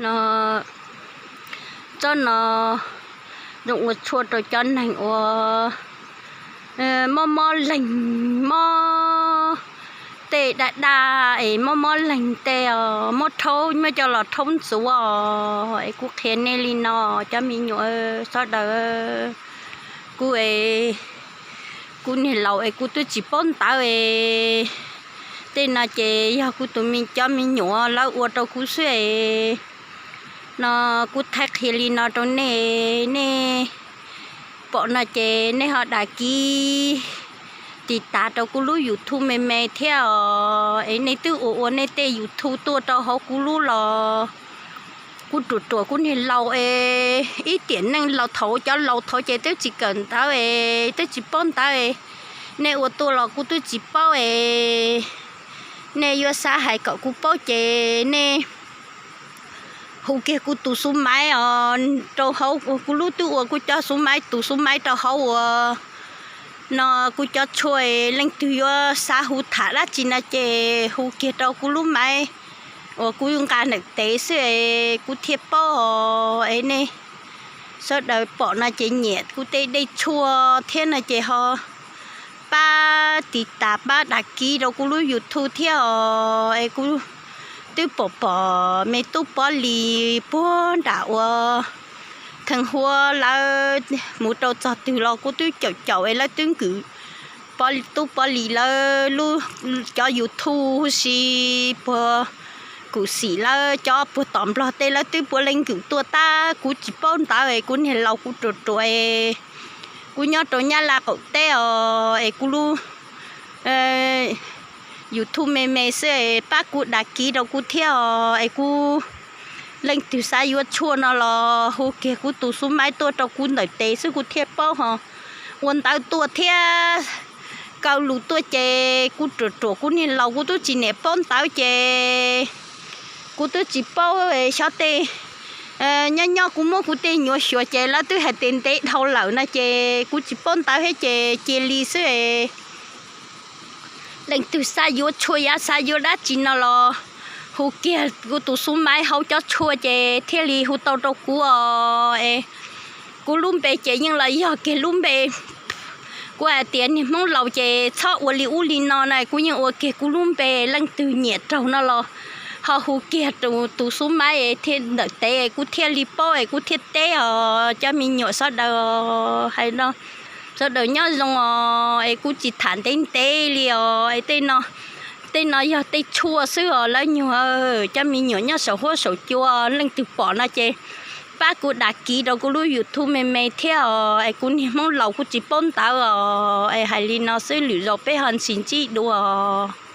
No, tsob no zoo ua tshuaj rau cov neeg uas mob mob leeg, mob tej daj daj es mob mob leeg tej os, muab rhaub, muab coj los rhaub ntxuav os. Es kuv qhia nej li no cov me nyuam sawv daws, kuv es kuv niag laus es kuv twb tsis paub ntawv es tej no ces yog kuv tus me, cov me nyuam lawv ua rau kuv xwb es. No kuv thaij qhia li no rau nej, nej pom no ces nej ho dag kiv tiv tas rau kuv lub YouTube me me thiab os. Es nej twb ua ua nej tej YouTube tuaj rau hauv kuv lub los kuv ruam ruam kuv niag laus es ib tiam neej laus thaum cov laus thaud ces twb tsis kawm ntawv es twb tsis paub ntawv es nej ua tuaj los kuv twb tsis paub es nej yuav xav hais kom kuv paub ces nej hu kiag kuv tus xub maiv os rau hauv kuv lub, twb ua kuv cov xub maiv, tus xub maiv rau hauv uas no kuv cov tshuaj, leej twg yuav xav hu tham dab tsi no ces hu kiag rau kuv lub maiv uas kuv nqa ntawm tes xwb es kuv thiaj paub os. Es nej sawv daws pom no ces nyiam kuv tej dej tshuaj thiab no ces ho pab tiv tas pab dag kiv rau kuv lub YouTube thiab os. Es kuv twb pom pom me tub Pob Lis puag nram uas Theej Huab lawv mus rau txog twg los kuv twb caum caum es lawv twb nkwm, tub Pob Lis lawv lub, cov YouTube huv si puag Kum Xim lawv cov puag tom Nplog tej lawv twb puav leej nkwm tuaj tab kuv tsis paub ntawv es kuv niag laus kuv ruam ruam es kuv nyob rau Nyab Laj qaum teb os es kuv lub YouTube me me xwb es pab kuv dag kiv rau kuv thiab os es kuv leej twg xav yuav tshuaj no los hu kiag kuv tus xub maiv tuaj rau kuv ntawm tes xwb kuv thiaj paub ho ua ntawv tuaj thiab kaw lus tuaj ces kuv ruam ruam kuv niag laus kuv twb tsis niam paub ntawv ces kuv twb tsis paub xyov tej, nyob nyob kuv muab kuv tej nyuam xyuas ces lawv twb hais tias ntev dhau lawm no ces kuv tsis paub ntawv thiab ces cia li xwb es. Leej twg xav yuav tshuaj yav xav yuav dab tsi no los hu kiag kuv tus xub maiv hauv cov tshuaj ces thiaj li hu tau rau kuv os. Es kuv lub npe ces yeej los yog kiag lub npe, kuv hais tias niag Hmoob laus ces txhob ua li ub li no na, kuv yeej ua kiag kuv lub npe. Leej twg nyiam raug no los ho hu kiag tus xub maiv thiab ntawm tes kuv thiaj li paub es kuv thiaj teb os cov me nyuam sawv daws. Hais no sawv daws nyob zoo os es kuv tsis tham ntev ntev li os es tej no, tej no yog tej tshuaj xwb os lawv nyuag, cov me nyuam nyob saum huab saum cua leej twg pom no ces pab kuv dag kiv rau kuv lub YouTube me me thiab os es kuv niag Hmoob laus kuv tsis paub ntawv os es hais li no xwb lwm zaus peb ho ntsis ntsib dua os.